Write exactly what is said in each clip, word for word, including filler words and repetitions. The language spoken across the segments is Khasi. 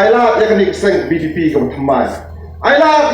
Ai lad ïa kane ka seng VPP kaba thymmai. Ai lad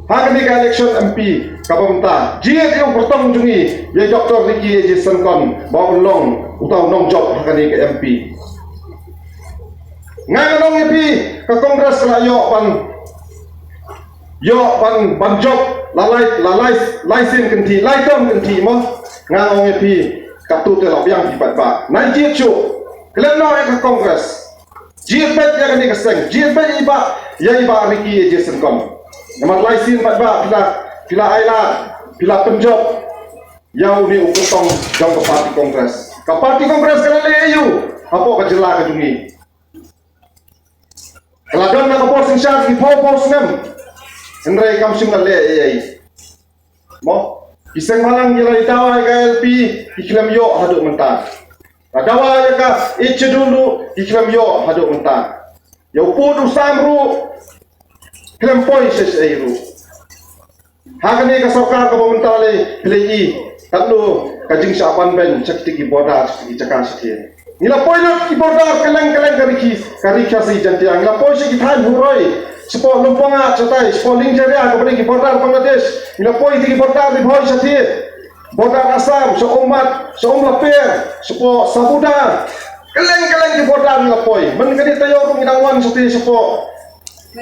ha kane ka election MP kaba mynta. Jied ïa u kyrtong jong ngi, ïa i Doctor Ricky A J Syngkon ba un long uta u nongjop ha kane ka MP. Nga nga ong ïa phi, ka Congress ka la ïoh ban, ïoh ban, ban jop la lai, la lai, lai sien kynthih, lai term kynthih mo. Nga nga ong ïa phi, katto te la biang phi pat ba. Nai jied shuh. Klet noh ïa ka Congress. Jied beit ïa kane ka seng, jied beit ïa i bah, ïa i bah Ricky A J Syngkon. Namar lai sien pat ba phi la, phi la ai lad, phi la pynjop ïa une u kyrtong jong ka party Congress. Ka party Congress ka la leh aïu hapoh ka jylla ka jong ngi? Ka la don na ka bor synshar ki phew phew snem. Hynrei kam shym la leh ei ei. Mo, ki seng bhalang ki la dawa ïa ka ILP, ki khlem ïoh haduh mynta. La dawa ïa ka Eighth Schedule ruh, ki khlem ïoh haduh mynta. Ïa u pud u sam ruh, khlem poi sha ei ei ruh. Ha kane ka sorkar kaba mynta lei, phi la i katno ka jingshah ban beiñ sha kiti ki border, sha kiti ki jaka shathie. Ngi la poi lut ki border kylleng kylleng ka ri, ka ri Khasi Jaiñtia. Ngi la poi sha ki thaiñ Huroi, shapoh Lumpangad shatai, shapoh Lyngjeria kaba dei ki border Bangladesh. Ngi la poi ïa ki border Ri Bhoi shathie. Border Assam, sha Ummat, sha Umlaper, shapoh Sabuda. Kylleng kylleng ki border ngi la poi. Mynta ka dei taïew ruh ngi dang wan shathie shapoh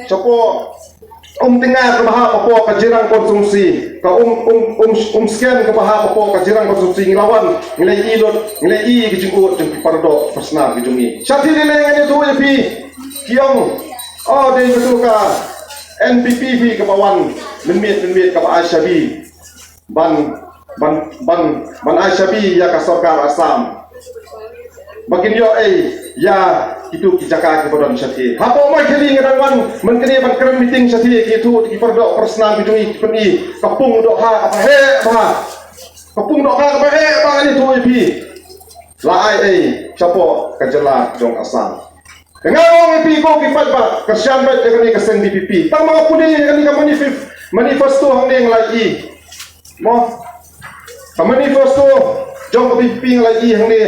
Shapoh Umtngar kaba hap hapoh ka Jirang constituency, ka Um, Um, Um, Umsken kaba hap hapoh ka Jirang constituency, ngi la wan, ngi la ïohi lut, ngi la ïohi ka jingud jong ki paradoh parsnam ki jong ngi. Shathie lei lei ngan ïathuh ïa phi, ki ong, oh, dei kato ka NPP phi kaba wan mynmiet mynmiet kaba ai shabi ban, ban, ban, ban ai shabi ïa ka sorkar Assam ba kin ïoh ei ïa kito ki jaka kiba don shathie. Hapoh Mawkhali nga dang wan mynta kane ban kren meeting shathie, ki ïathuh ki paradoh parsnam ki jong ngi, ki pyni ka pung dohkha kaba heh bha. Ka pung dohkha kaba heh bha ngan ïathuh ïa phi. La ai ei shapoh ka jylla jong Assam. Nga ong ïa phi ko ki paidbah, kyrshan beit ïa kane ka seng VPP. Tang ba nga pule ïa kane ka manifest-, manifesto hangne nga la ïohi. Mo, ka manifesto jong ka VPP nga la ïohi hangne,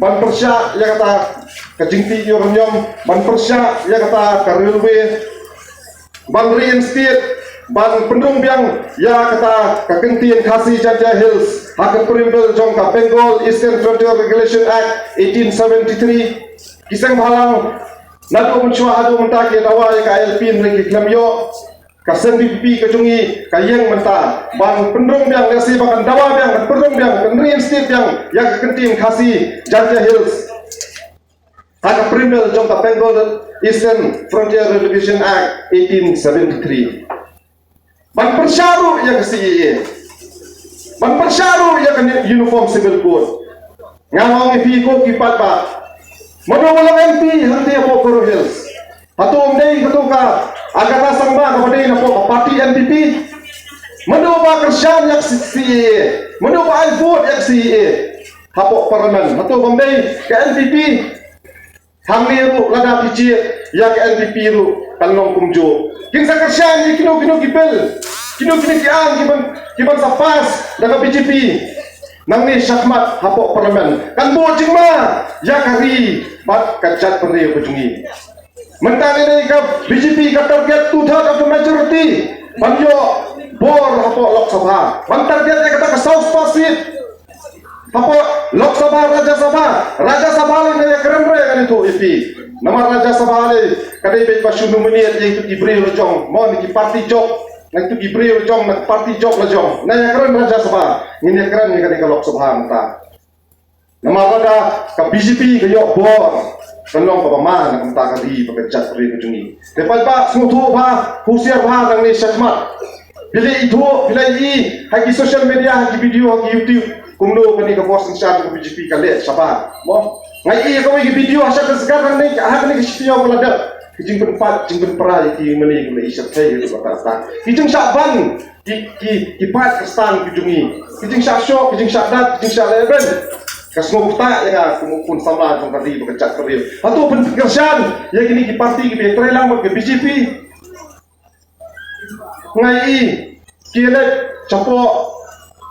ban pyrshah ïa kata ka jingtih uranium, ban pyrshah ïa kata ka railway, ban reinstate, ban pynrung biang ïa kata ka kyntien Khasi Jaintia Hills ha ka Preamble jong ka Bengal Eastern Frontier Regulation Act eighteen seventy-three. Ki seng bhalang naduh mynshuwa haduh mynta ki dawa ïa ka ILP hynrei ki khlem ïoh. Ka seng VPP ka jong ngi ka ïeng mynta ban pynrung biang, lehse ba kan dawa biang, kan pynrung biang, kan reinstate biang ïa ka kyntien Khasi Jaintia Hills ha ka Preamble jong ka Bengal Eastern Frontier Regulation Act eighteen seventy-three. Ban pyrshah ruh ïa ka CAA. Ban pyrshah ruh ïa ka Uniform Civil Code. Nga ong ïa phi ko ki paidbah, mano ba long MP hangtei hapoh Garo Hills? Hato ym dei kato ka Agatha Sangma kaba dei napoh ka party NPP? Mano ba kyrshan ïa ka CAA? Mano ba ai vote ïa ka CAA hapoh Parliament? Hato ym dei ka NPP? Hangne ruh lada phi jied ïa ka NPP ruh kan long kumjuh. Kin sa kyrshan ïa kino kino ki bill, kino kino ki aiñ kiban, kiban sa pass da ka BJP. Nangne shakhmat hapoh Parliament kan buh jingma ïa ka ri bad ka jaitbynriew ka jong ngi. Mynta ne ka BJP ka target two third of the majority ban ïoh bor hapoh Lok Sabha. Ban target ïa kata ka saw spah seat hapoh Lok Sabha, Rajya Sabha. Rajya Sabha lei nga ïakren re, ngan ïathuh ïa phi. Namar Rajya Sabha lei ka dei beit ba shu nominate ïa kito ki briew la jong, mo, na ki party jop, na kito ki briew la jong, na ki party jop la jong. Nga ïakren Rajya Sabha, ngin ïakren ïa kane ka Lok Sabha mynta. Namar lada ka BJP ka ïoh bor, kan long kaba ma na ka bynta ka ri bad ka jaitbynriew ka jong ngi. Te paidbah, sngewthuh bha, husiar bha nangne shakhmat. Phi la ithuh, phi la i ha ki social media, ha ki video, ha ki YouTube, kumno kane ka bor synshar ka BJP ka leh shabar. Mo, nga i ha kawei ka video ha Shaktigarh hangne, ha kane ka shipiong ka la dep ki jingpynpait jingpynpra ïa ki mane, ki la i sha thei ïa ka bata ta. Ki jingshah ban, ki, ki, ki pait ki stang ki jong ngi. Ki jingshah shoh, ki jingshah dat, ki jingshah leh beiñ. Ka sngewbha ïa nga kum u khun samla jong ka ri bad ka jaitbynriew. Hato pynkyrshan ïa kine ki party kiba ïatrei lang bad ka BJP? Nga i ki leit shapoh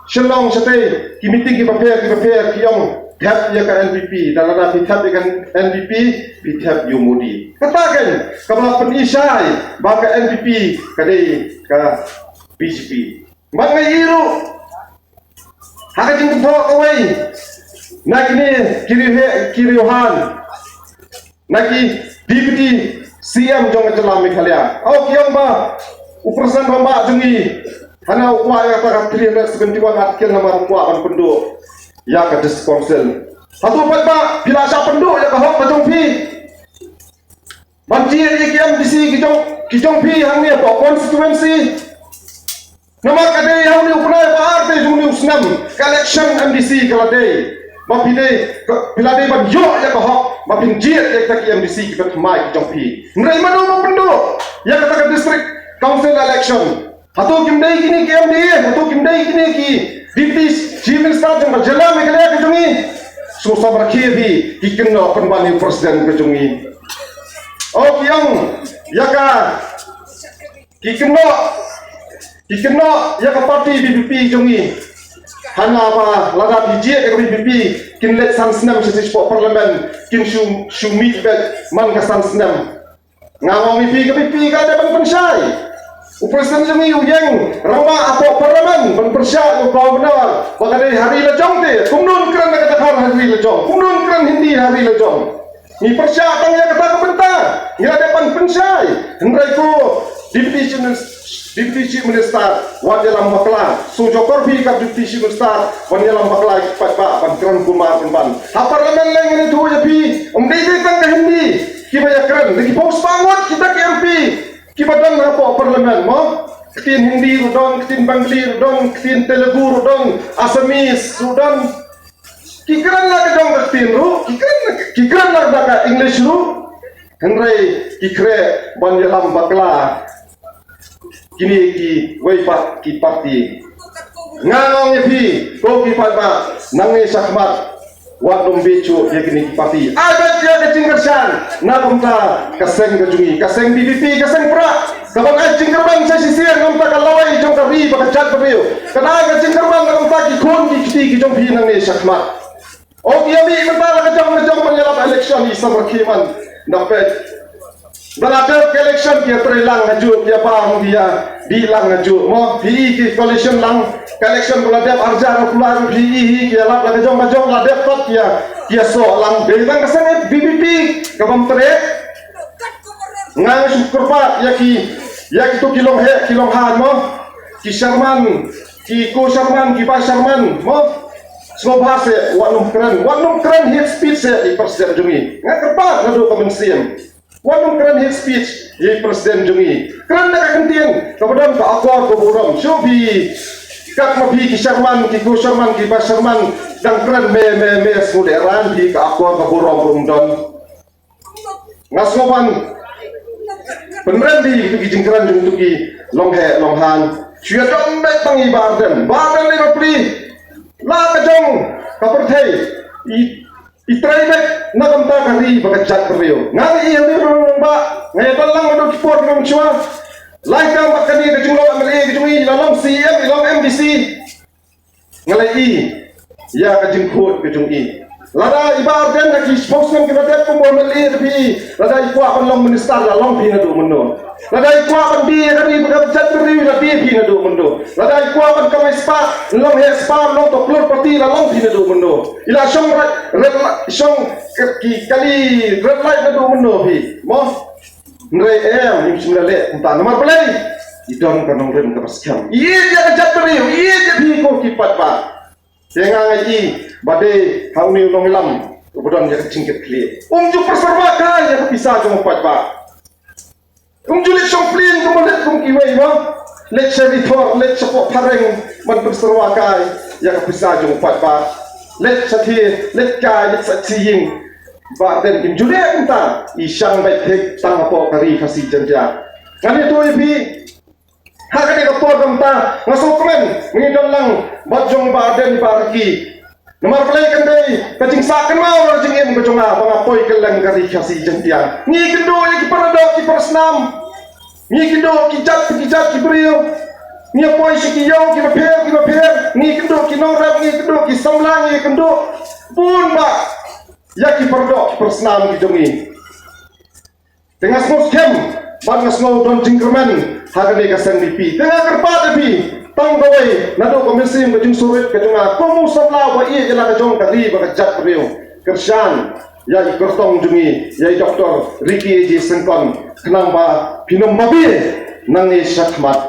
Shillong shatei, ki meeting kiba pher kiba pher, ki ong thep ïa ka NPP. Da lada phi thep ïa ka NPP, phi thep ïa u Modi. Kata kan kaba la pynshai ba ka N P P ka dei ka B J P. Bad nga ïohi ruh ha ka jingkynthoh kawei na kine ki riewheh ki riewhan, na ki Deputy C M jong ka jylla Meghalaya. Ong ki ong ba u President Rangbah jong ngi hana u kwah ïa kata ka three hundred seventy-one article namar u kwah ban pynduh ïa ka District Council. Hato paidbah phi la shah pynduh ïa ka hok ka jong phi? Ban jied ïa ki M D C ki jong, ki jong phi hangne hapoh constituency. Namar ka dei ha une u bnai ba ar te jong une u snem ka election M D C ka la dei. Ba phi dei, phi la dei ban ïoh ïa ka hok ba phin jied ïa kita ki M D C kiba thymmai ki jong phi. Hynrei mano ba pynduh ïa kata ka District Council election? Hato kim dei kine ki M D A, hato kim dei kine ki Deputy Chief Minister jong ka jylla Meghalaya ka jong ngi? Sngewsih ba ki, ki kynnoh pynban ïa u President ka jong ngi. Oh, ki ong ïa ka, ki kynnoh, ki kynnoh ïa ka party V P P jong ngi. Hana ba lada phi jied ïa ka V P P kin leit san snem sha shisha Parliament, kin shu, shu mih beit man ka san snem. Nga ong ïa phi, ka V P P ka dei ban pynshai. U President jong ngi u ïeng rangbah hapoh Parliament ban pyrshah ïa u Governor ba ka dei ha ri la jong te. Kumno un kren ïa kata ha ri la jong? Kumno un kren Hindi ha ri la jong? Ngi pyrshah tang ïa kata ka bynta. Ngi la dei ban pynshai. Hynrei ko Deputy Chief Minister, Deputy Chief Minister wan ïalam bakla. Shu jokor phi ka Deputy Chief Minister wan ïalam bakla ïa ki paidbah ban kren kumno pynban. Ha Parliament lei ngin ïathuh ïa phi, ym dei dei tang ka Hindi kiba ïakren. Da ki phew spah ngut kita ki M P kiba don hapoh Parliament mo. Ktien Hindi ruh don, ktien Bengali ruh don, ktien Telugu ruh don, Assamese ruh don. Ki kren la ka jong ka ktien ruh, ki kren, ki kren la ka English ruh. Hynrei ki khreh ban ïalam bakla kine kiwei pat ki party. Nga ong ïa phi ko ki paidbah, nangne shakhmat wat nym bit shuh ïa kine ki party. Ai beit ïa ka jingkyrshan na ka bynta ka seng ka jong ngi, ka seng V P P, ka seng Prah. Kaban ai jingkyrmen sa shisien na ka bynta ka lawei jong ka ri bad ka jaitbynriew. Ka dei ka jingkyrmen na ka bynta ki khun ki kti ki jong phi nangne shakhmat. Oh, ïa mih mynta la ka jong ka jong ban ïalap election i samar ki man. Nda peit ba la dep ka election ki ïatrei lang hajuh, ki ïa ba hung ki ïa dih lang hajuh. Mo, phi i ki coalition lang, ka election ba la dep arjar kular phi i hi ki ïalap la ka jong ka jong, la dep pat ki ïa, ki ïasoh lang. Dei tang ka seng V P P ka bym treh. Nga shu kyrpad ïa ki, ïa kito ki longheh ki longhan mo, ki chairman, ki co-chairman, ki vice chairman mo. Sngewbha seh wat nym kren, wat nym kren hate speech seh ïa i President jong ngi. Nga kyrpad naduh ka mynsiem. Wat nym kren hate speech ïa i President jong ngi. Kren da ka ktien kaba don ka akor ka burom. Shu phi, kat ma phi ki chairman, ki co-chairman, ki vice chairman dang kren me me me, sngewlehrain phi, ka akor ka burom ruh ym don. Nga sngewbha pynrem ïa kito ki jingkren jong kito ki longheh longhan. Shu ïa don beit tang i Bah Ardent. Bah Ardent lei bapli la ka jong ka pyrthei. I, i trei beit na ka bynta ka ri bad ka jaitbynriew. Nga ïa ïa ba nga ïa don lang naduh ki por ki mynshuwa. Lai kam ba kane ka jinglong M L A ka jong i, la long C E M, i long M D C. Nga la i ïa ka jingkhuid ka jong i. Lada i Bah Ardent ha ki spokesman kiba dep kum u M L A da phi, lada i kwah ban long minister la long phi naduh mynno. Lada i kwah ban die ïa ka ri bad ka jaitbynriew la die phi naduh mynno. Lada i kwah ban kamai spah, long heh spah, long top crorepati la long phi naduh mynno. I la shong red, red li-, shong ki, ki kali red light naduh mynno phi. Mo? Hynrei em, ngim shym la leh kumta namar balei? I don ka nongrim kaba skhem. Ïeit ïa ka jaitbynriew, ïeit ïa phi ko ki paidbah. Te nga nga i ba dei ha une u nongïalam uba don ïa ka jingkitkhlieh. Um ju pyrshah kai ïa ka pisa jong u paidbah. Um ju leit shong plane kumba leit kum kiwei mo. Leit sha Ri Thor, leit shapoh phareng ban pyrshah kai ïa ka pisa jong u paidbah. Leit sha thie, leit kai, leit sha thie ïing. Bah Ardent, im ju leh kumta, i shang beit thik tang hapoh ka Ri Khasi Jaiñtia. Ngan ïathuh ïa phi, ha kane ka por kumta nga sngewkmen, ngi don lang bad jong Bah Ardent, Bah Ricky. Namar balei kan dei ka jingsah kynmaw ka jingim ka jong nga ba nga poi kylleng ka Ri Khasi Jaiñtia. Ngi kynduh ïa ki paradoh ki parasnam. Ngi kynduh ki jait ki jait ki briew. Ngi poi sha ki ïew kiba pher kiba pher. Ngi kynduh ki nongrep, ngi kynduh ki samla, ngi kynduh bun bah ïa ki paradoh ki parasnam ki jong ngi. Te nga sngewskhem bad nga sngew don jingkyrmen ha kane ka seng VPP. Te nga kyrpad ïa phi tang kawei, naduh ka mynsiem ka jingsngewrit ka jong nga kum u samla uba ïeit ïa la ka jong ka ri bad ka jaitbynriew, kyrshan ïa i kyrtong jong ngi, ïa i Doctor Ricky A J Syngkon, khnang ba phin ym mabe nangne shakhmat.